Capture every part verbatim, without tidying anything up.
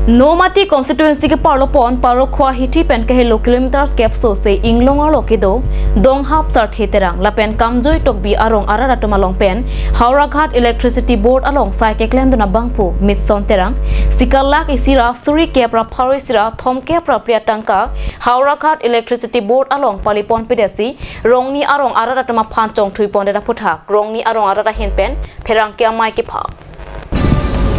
Nomati constituency ke parlopon Parokhowa hithi pen kahelo kilometers kepso se inglong arlo kedo Donghap Sarthe Terang lapen Kamjoi Tokbi arong arat atum along pen Howraghat Electricity Board along sai keklem dun abangphu Mitson Terang sikar lakh isi ra suri kep ra pharo isi ra thomkep ra phli atangka Howraghat Electricity Board along pali ponpedetsi Rongni arong arat atum aphan chongthui pondet aphuthak Rongni arong arat ahin pen pherangke amei kepha.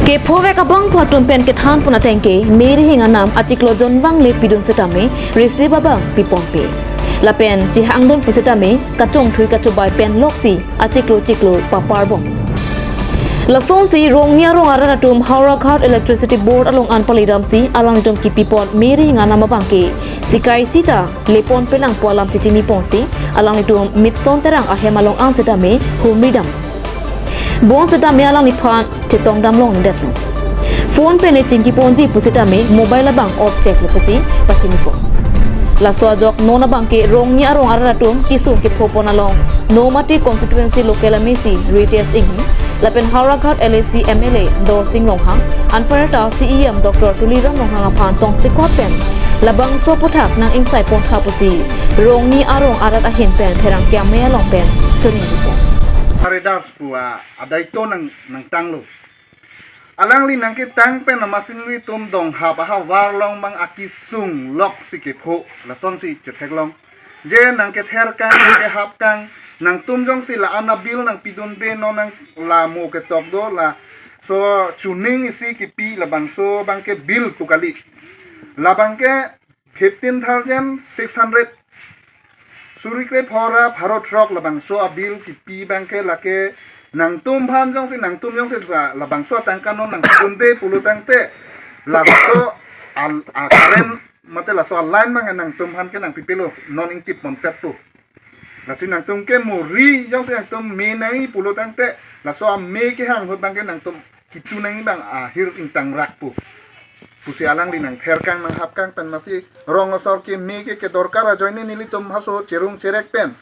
Kephovek abangphu atum pen kethan pon ateng ke Mary Hing anam achiklo jonvang le pidun setame receive abang piponpe. Lapen chehangdun pusitame kachongthui kachobai pen loksi achiklo chiklo paparbom. Lasonsi Rongni arong arat atum Howraghat Electricity Board along an palidamsi alanglitum kipipon Mary Hing anam abang ke sikai sita lepon pelang pu alam chechini ponsi alanglitum Mitson Terang ahem along an setame humri dam. Bong setame alangliphan chetong dam longdetlo. Phone pen echingki ponji pusitame mobile abang off cheklo pusi pachini pon. Laso ajok non abang ke Rongni arong arat atum kisung kepho pon along Nomati constituency local amesi Ritesh Enghi lapen Howraghat L A C M L A Dorsing Ronghang, anparta C E M Doctor Tuliram Ronghang aphan tongsekot pen labangso aphuthak nang ingsai pontha pusi Rongni arong arat ahin pen pherangke amei along pen tuning dipon. Haridars pu a adaito nang nangtanglo. Alangli nangketang pen amatsi nelitum Donghap ahavar along abang akisung loksi kepho lasonsi chetheklong. Je nangkether kang, nangkehap kang, nangtum jongsi la-an abill nangpidunde non nang la mo ketok do, laso chuning isi kipi labangso abang ke bill pu kali. Labang ke fifteen thousand six hundred suri krephor ra pharo throk labangso abill kipi abang ke lake nangtum aphan jongsi nangtum jongsi sa labangso atangka non nangpidunde pulo tangte laso al a current mate laso a line abang nangtum aphan ke nangpipelo non ingtip ponpet pu. Lasi nangtum ke muri jongsi nangtum me nangji pulo tangte laso ame kehang ahut abang ke nangtum kitu nangji abang ahir ingtangrak pu. Pusi alangli nangther kang nanghap kang pen amatsi rong asor ke me ke kedorkar ajoine nelitum haso cherung cherek pen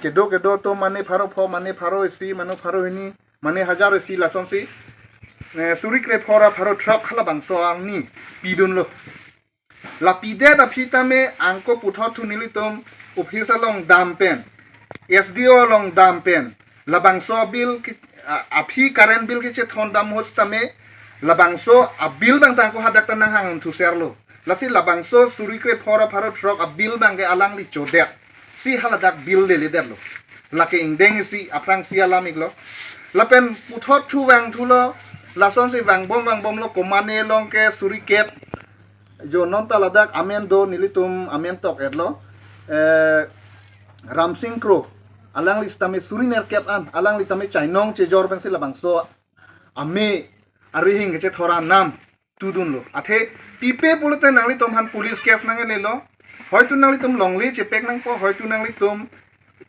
kedo kedo atum mane pharo pho, mane pharo isi, mane pharo hini, mane hajar isi lasonsi, eh, suri krephor ra pharo throk halabangso arni pidunlo. La pidet aphi tame angko puthot thu nelitum office along dam pen, S D O along dam pen, labangso abill ki, a, aphi current bill kechethon dam ahut tame, labangso abill abang tangko hadak ta nanghang thu serlo. Lasi labangso suri krephor ra pharo throk abill abang ke alangli chodet. Si haladak bill leledetlo. Lake ingdeng isi aphrangsi alam iklo. Lapen puthot thu vangthulo, lasonsi vangbom vangbomlo komane along ke suri kep. Jo non ta ladak amen do nelitum amen tok-etlo. Eh, Ramsing Kro. Alangli sitame suri nerkep an, alangli tame chainong chejor pensi labangso ame arihing kechethor anam tudunlo. Athe pipe pulote nanglitum aphan police case nanglelo. Hoitu nanglitum longle chepek nangpo, hoitu nanglitum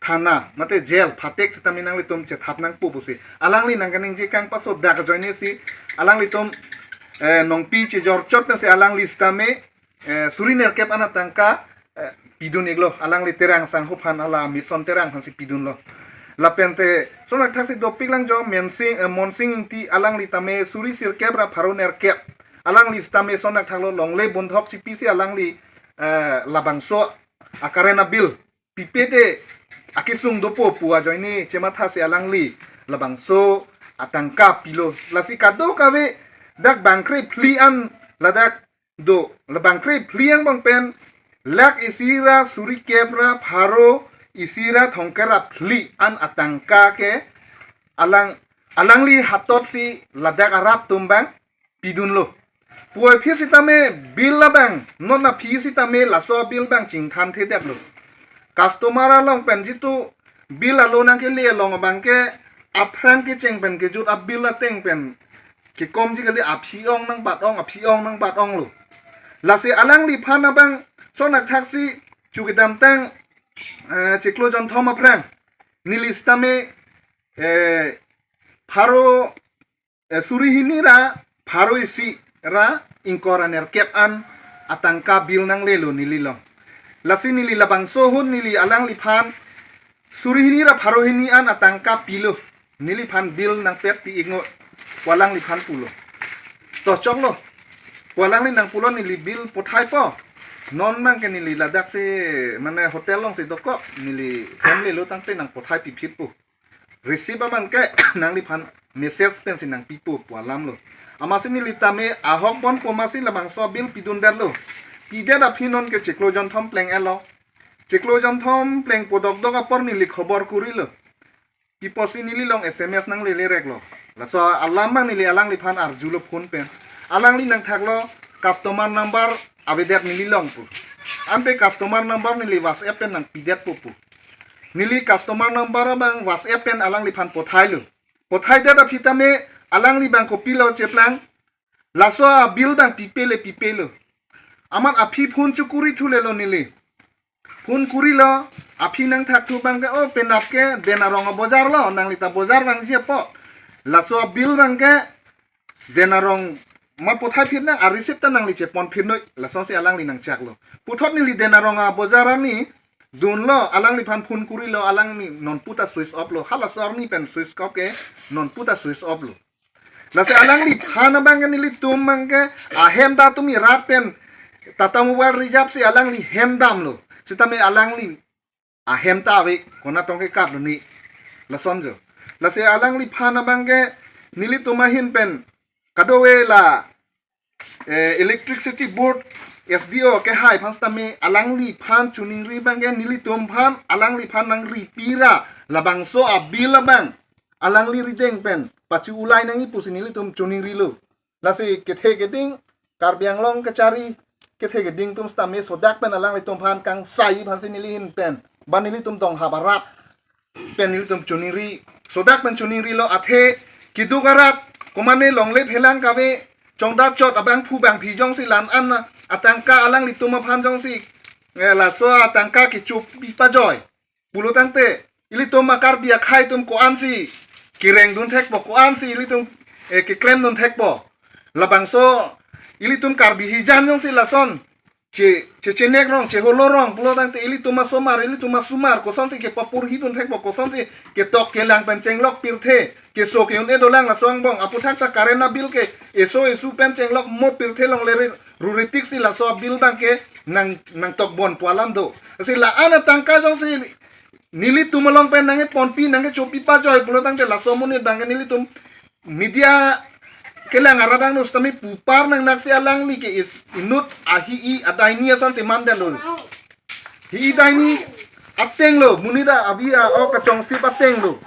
thana mate jail phatek sitame nanglitum chethap nangpo pusi alangli nangkaningje kang paso dak ajoine si alanglitum, eh, nongpi chejor chot pensi alangli sitame, eh, suri nerkep an atangka, eh, pidun iklo, alangli Terang sangho aphan, hala Mitson Terang aphansi pidunlo. Lapen te sonak thaksi dopik lang jo Mensing, eh, Monsing Ingti alangli tame suri sirkep ra pharo nerkep. Alangli sitame sonak thaklo longle bondhok chipisi alangli, eh, labangso a current abill pipe te akisung dopo pu ajoine chemathasi alangli labangso atangka pilo. Lasi kadokave dak bangkre phli an ladak do, labangkre phli angbong pen lakh isi ra suri kep ra pharo isi ra thomkep ra phli an atangka ke alang, alangli hatot si ladak arat atum abang pidunlo. Puvoiphit sitame bill abang, non aphi sitame laso bill abang chingthanthe detlo. Customer along pen jitu bill alo nangkele along abang ke aphrang kecheng pen kejut abill ateng pen kekomji kali, aphi ong nangbat ong, aphi ong nangbat onglo. Lasi alangliphan abang sonak thaksi chu kedamtang, eh, chiklo jonthom aphrang neli sitame, eh, pharo, eh, suri hini ra pharo isi ra ingkoi ra nerkep an atangka bill nanglelo neli along. Lasi neli labangso ahut neli alangliphan suri hini ra pharo hini an atangka pilo. Neliphan bill nangpet pi ingo, alangliphan pulo. To choklo. Pu alangli nangpulo neli bill pothaipo. Non abangke neli ladak si mane hotel alongsi dokok, neli hem lelo tangte nangpothai piphit pu. Receipt abangke nangliphan message pensi nangpipo pu alamlo. Amatsi neli tame ahok ponpo amatsi labangso bill pidundetlo. Pidet aphi nonke chiklo jonthom pleng-etlo. Chiklo jonthom plengpo dokdok apor neli khobor kurilo. Pi apotsi neli along S M S nanglele reklo. Laso alam abang neli alangliphan arjulo phone pen. Alangli nangthaklo customer number avedet neli along pu. Ante customer number neli WhatsApp pen nangpidetpo pu. Neli customer number abang WhatsApp pen alangliphan pothailo. Pothaidet aphi tame alangli abang kopilo cheplang. Laso abill abang pipe le pipe lo. Amat aphi phone chokuri thulelo neli. Phone kurilo, aphi nangthakthu abangke, o penap ke Den Arong abojar lo, nanglita bojar vangji apot. Laso abill abangke Den Arong amat pothai phit nang, a receipt ta nangli chepon phit noi, lasonsi alangli nangchaklo. Puthot neli Den Arong abojar arni dunlo, alangliphan phone kurilo, alangli nonputa switch off lo, halaso arni pen switch off ke, nonputa switch off lo. Lasi alangliphan abangke nelitum abangke ahem ta tumi rat pen Tata Mobile Reserve si alangli hem damlo. Sitame alangli ahem ta ave, konat tong ke karlo ni. Lason jo. Lasi alangliphan abangke nelitum ahin pen kadokave la, eh, Electricity Board S D O kehai aphan sitame alangliphan choningri abangke nelitum aphan alangliphan nangripi ra labangso abill abang alangli rideng pen pachi-ulai nangji pusi nelitum choningrilo. Lasi kethe keding Karbi Anglong kachari kethe keding atum sitame sodak pen alanglitum aphan kangsai aphansi neli ahin pen ba nelitum donghap arat pen nelitum choningri, sodak pen choningrilo. Athe keduk arat komane longle phelang kave chongdat chot abangphu bangphi jongsi la-an atangka alanglitum aphan jongsi, eh, laso atangka kechopi pajoi pulo tangte, ilitum a-Karbi akhei atum ko-ansi kereng dun thekpo, ko-ansi ilitum, eh, keklem dun thekpo. Labangso ilitum Karbi hijan jongsi lason che, che, chenek rong, cheholo rong pulo tangte ilitum asomar, ilitum asomar kosonsi kepapurhi dun thekpo, kosonsi ketok kelang pen chenglok pirthe, keso ke-un-e dolang laso angbong, aputhak ta current abill ke eso esu pen chenglok mo pirthe longle ri, ruritik si laso abill abangke nang, nangtok bon pu alam do. Si la-an atangka jongsi nelitum along pen nangkeponpi, nangkechopi pajoi pulo tangte laso amonit abangke nelitum media kelang arat angno sitame pupar nangnaksi alangli ke is inut ahi-i adaini asonsi mandetlo. Hi-i daini ateng lo, monit avi a-ok kachongsip ateng lo.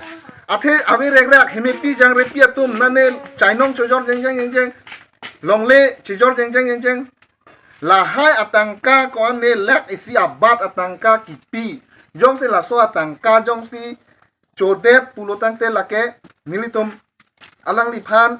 Athe ave rekrak hemepi jangrepi atum nane chainong chojor jengjeng jengjeng, longle chejor jengjeng jengjeng. Lahai atangka ko-an ne lakh isi abat atangka kipi. Jongsi laso atangka jongsi chodet pulo tangte lake nelitum alangliphan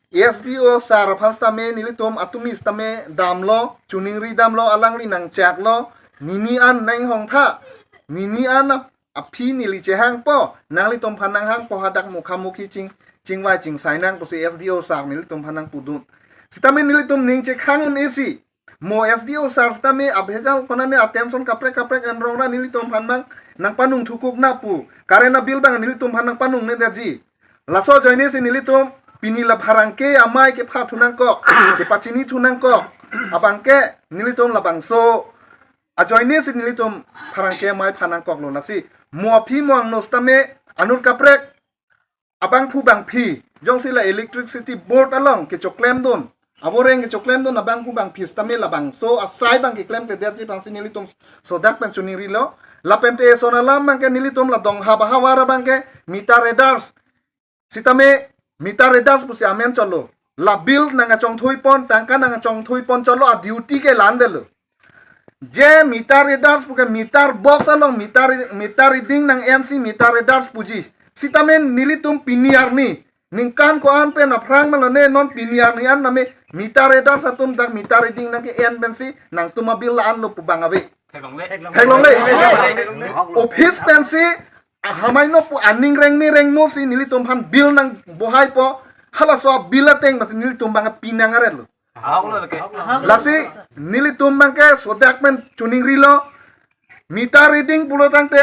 S D O sir aphan sitame nelitum atumi sitame damlo, choningri damlo, alangli nangchaklo, nini an nanghongtha, nini an aphi neli chehangpo, nanglitum aphan nanghangpo, hadak mukha mukhi ching, chingvai chingsai nang pusi S D O sir nelitum aphan nangpudun. Sitame nelitum ning chekhang un-e si, mo S D O sir sitame abhejal konane attention kaprek kaprek enrong ra nelitum aphan abang nangpanung thukuk na pu. Current abill abang nelitum aphan nangpanungnedetji. Laso ajoine si nelitum pini la pherangke amei kepha thu nangkok, kepachini thu nangkok. Abangke nelitum labangso ajoine si nelitum pherangke amei pha nangkoklo. Lasi mo aphi mo angno sitame anut kaprek abangphu bangphi jongsi la Electricity Board along kechoklem dun, avoreng kechoklem dun abangphu bangphi sitame labangso asai abang keklemkledetji aphansi nelitum sodak pen choningrilo. Lapente eson alam abangke nelitum la donghap ahavar abangke meter readers sitame meter readers pusi amen chotlo. La bill nangkachongthui pon, tangka nangkachongthui pon chotlo, a duty ke la-an detlo. Je meter readers puke meter box along meter, meter reading nang-ensi meter readers puji. Sitame nelitum pini arni ningkan ko-an pen aphrang malone non pini arni an name meter readers atum dak meter reading nangke-en pensi nangtum abill la-anlo pu abang ave. Theklongle. Theklongle. Office pensi ahamai no pu aning rengme rengmo si nelitum aphan bill nangbohaipo, halaso abill ateng masi nelitum abang pinang aretlo. Ahok lo ke. Lasi nelitum abangke sodak pen choningrilo. Meter reading pulo tangte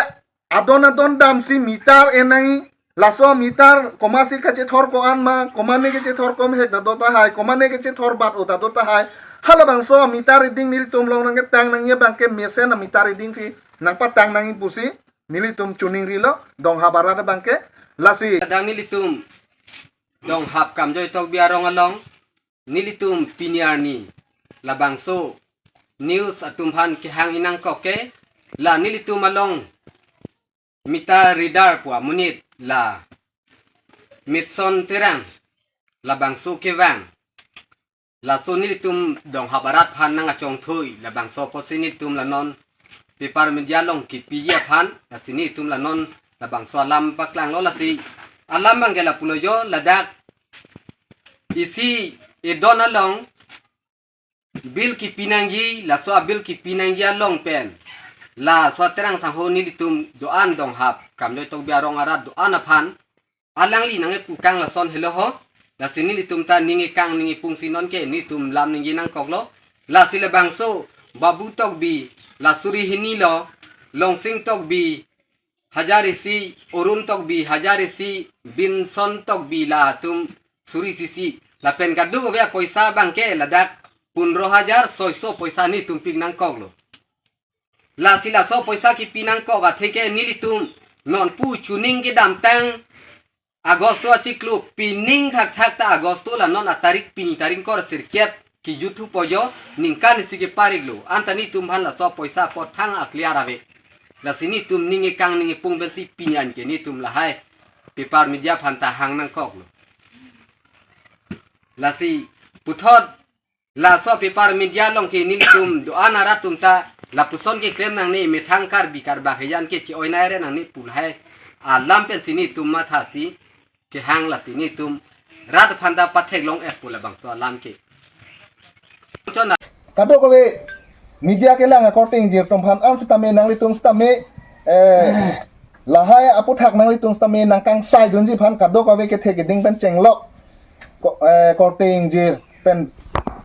adon adon damsi meter en nangji, Laso meter komatsi kachethor ko-an ma, komane kachethor komhek ta do tahai, komane kachethor bat-o ta do tahai. Halabangso meter reading nelitum along nangketang nangji abangke mesen a-meter reading si nangpatang nangji pusi nelitum choningrilo, donghap arat abangke. Lasi adang nelitum Donghap Kamjoy Tokbi arong along nelitum pini arni labangso news atum aphan kehang-i nangkok ke, la nelitum along meter reader pu amonit la Mitson Terang labangso kevang. Laso nelitum donghap arat aphan nang-achongthui labangso apotsi nelitum la non paper media along kepiji aphan, lasi nelitum la non labangso alam paklanglo. Lasi alam abangke lapulo jo, ladak isi edon along bill kepi nangji, laso a-bill kepi nangji along pen laso Terang sangho nelitum do-an donghap Kamjoy Tokbi arong arat do-an aphan alangli nang-epukang lason helo ho. Lasi nelitum ta ning ekang ning epung si nonke nelitum lam ningje nangkoklo. Lasi labangso Babu Tokbi, la suri hini lo, Longsing Tokbi hajar isi, Orun Tokbi hajar isi, Binson Tokbi, latum suri isi isi, lapen kadokave apoisa abangke ladak pundro hajar soiso poisa nelitum pi nangkoklo. Lasi laso poisa kepi nangkok atheke nelitum nonpu chuning kedamtang Agosto achiklo, pining thakthak ta Agosto la non atarik pini tarik ingkoi ra sirkep kejuthupo jo, ningkan isi kepariklo. Anta nelitum aphan laso poisa apot thang a-clear ave. Lasi nelitum ning ekang ning epung pensi pini an ke nelitum lahai paper media aphan ta hang nangkoklo. Lasi puthot laso paper media along ke nelitum do-an arat atum ta lapuson keklem nangne, methang Karbi Karbak hejan ke che-oi nai re nangne pu lahai alam pensi nelitum mathasi kehang, lasi nelitum rat aphan ta patheklong-et pu labangso alam ke. Chona. Kadokave media kelang akorte ingjir atum aphan an sitame nanglitum sitame, eh, lahai aputhak nanglitum sitame nangkangsaidunji aphan kadokave kethe keding pen chenglok. Ko-, eh, korte ingjir pen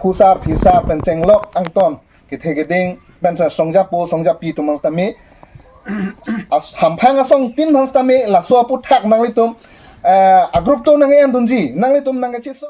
phusar phisar pen chenglok angton kethe keding pen songjapo songjapi atum aphan sitame, as-, hamphang asongtin aphan sitame laso aputhak nanglitum, eh, a-group to nang-endunji, nanglitum nangkachetso.